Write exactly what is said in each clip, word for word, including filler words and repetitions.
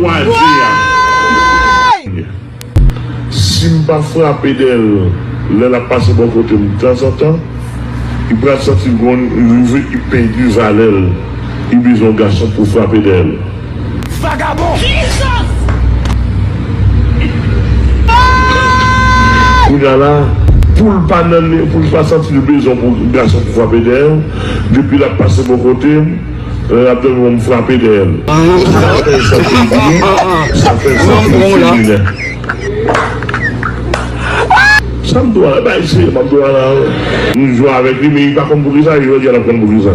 Kwaze a. Si m pa frape dèyè l lè l ap pase bò kote m tanzantan, li pral santi l gon rive, li pèdi valè l. Li bezwen yon gason pou frape dèyè l. Vagabon! Kounye a la, pou l pa nan, pou l pa santi l bezwen pou gason pou frape dèyè l, depi l ap pase bò kote m, lè l ap dòmi, m frape dèyè l. Sa fè l santi l byen, sa fè l santi l feminè. Sa m di w la, e bay serye m ap di w la. M jwe avèk li, men li pa konn poukisa, e jodi a l ap konn poukisa.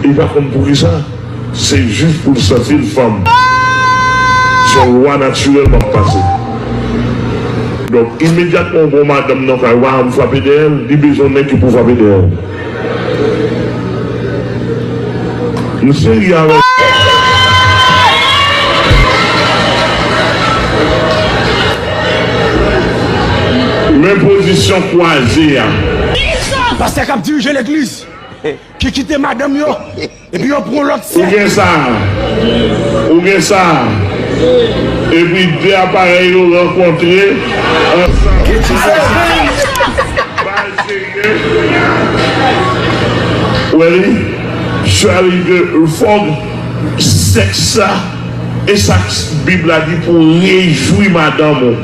Li pa konn poukisa. Se jis pou l santi l fanm. Se yon lwa natirèl m ap pase. Donk, imedyatman w gen yon madanm nan kay ou, m frape dèyè l, li bezwen yon nèg ki pou frape dèyè l. M serye avè w. Men pozisyon kwaze a. Pastè k ap dirije legliz, ki kite madanm yo, epi yo pran lòt sèk. Ou gen sa. Ou gen sa. Epi de aparèy yo rankontre ansanm. Ou wè li? Charlie de Fog, sèks sa, e sa Bib la di pou rejwi madanm ou.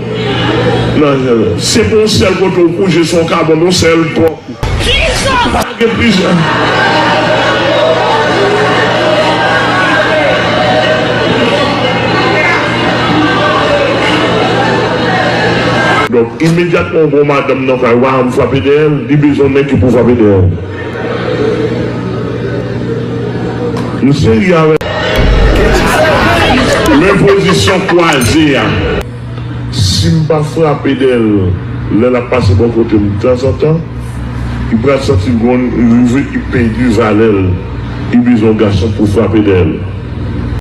Non, se pa yon sèl kote ou kouche sou yon kabann, yon sèl pòt. Pa gen plizyè. Donk, imedyatman w gen yon madanm nan kay ou, m frape dèyè l, li bezwen yon nèg ki pou frape dèyè l. M serye avè w. Men pozisyon kwaze a. Si m pa frape dèyè l lè l ap pase bò kote m tanzantan, li pral santi l gon rive, li pèdi valè l. Li bezwen yon gason pou frape dèyè l.